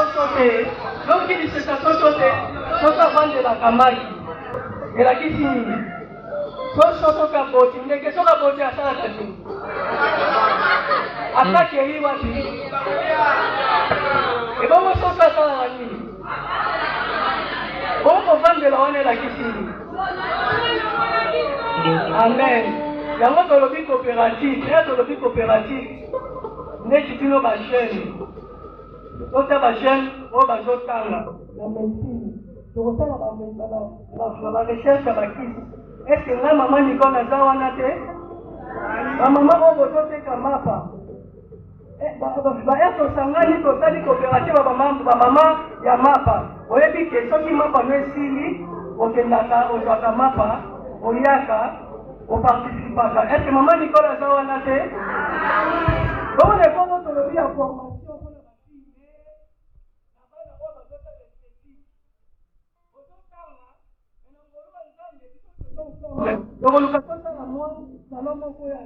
Soso te, soki lisesa soso te, soso avandelaka maki, elakisi nini? Soso soki aboti, ndeke soki aboti asalaka nini? Atakei wapi? Ebongo soso asalaka nini? Bongo kovandela wana elakisi nini? Amen. Yango tolobi coopérative, eya tolobi coopérative neti bino ba jeunes, tota ba jeunes oyo bazotanga na médecine, tokosala ba recherche ya bakisi. Est ce que ngai mama Nicole naza wana te? Bamama oyo bozoteka mapa, baya, tosangani, tosali coopérative ya bamama ya mapa. Oyebi ke soki mapa no esili, okendaka ozwaka mapa, oyaka oparticipaka. Est ce que mama Nicole aza wana te? Bongo na ekongo tolobi ya formation mpona bafille na bana oyo bazosala esthétique, ozotanga na ngolu ya Nzambe, biso toza ensemble, tokoluka tosala mwa salon moko ya